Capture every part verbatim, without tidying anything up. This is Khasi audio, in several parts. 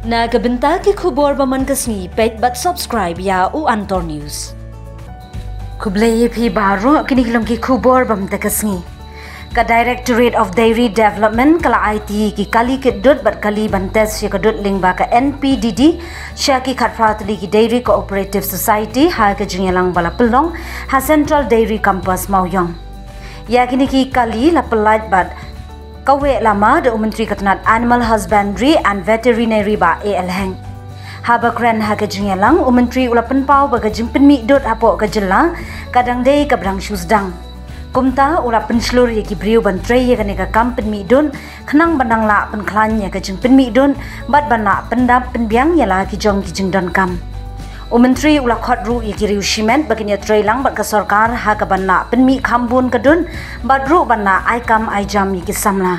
Na ka bynta ki khubor ba man ka sngi, peit bad subscribe ïa u Antor News. Khublei ïa phi baroh, kine ki long ki khubor ba man ka sngi. Ka Directorate of Dairy Development ka la aiti ki kali kit dud bad kali ban test ïa ka dud lyngba ka N P D D sha ki khatphra tylli ki Dairy Cooperative Society ha ka jingïalang ba la pynlong ha Central Dairy Campus Mawïong. Ïa kine ki kali la pyllait bad kaweh lama da u Myntri ka tnat Animal Husbandry and Veterinary, Bah A L Heng. Haba kren ha ka jingïalang, u Myntri u la pynpaw ba ka jingpynmih dud hapoh ka jylla ka dang dei kaba dang shu sdang. Kumta u la pynshlur ïa ki briew ban trei ïa kane ka kam pynmih dud, khnang ban nang lah pynkhlaiñ ïa ka jingpynmih dud bad ban lah pyndap pynbiang ïa la ki jong ki jingdonkam. U Myntri u la khot ruh ïa ki riew shimet ba kin ïatrei lang bad ka sorkar ha kaban lah pynmih kham bun ka dud bad ruh ban lah ai kam ai jam ïa ki samla.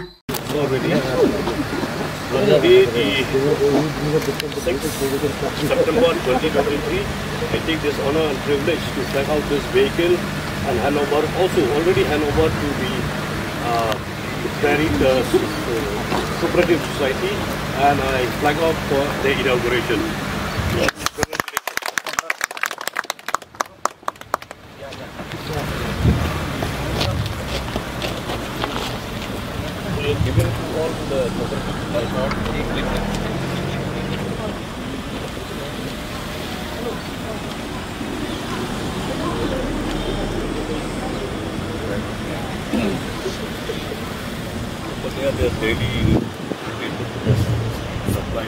Already. On the day the sixth September twenty twenty-three, I take this honor and privilege to flag out this vehicle and hand over, also already hand over to the, uh, Dairy, uh, Cooperative Society, and I flag off for the inauguration. But they are their daily supply.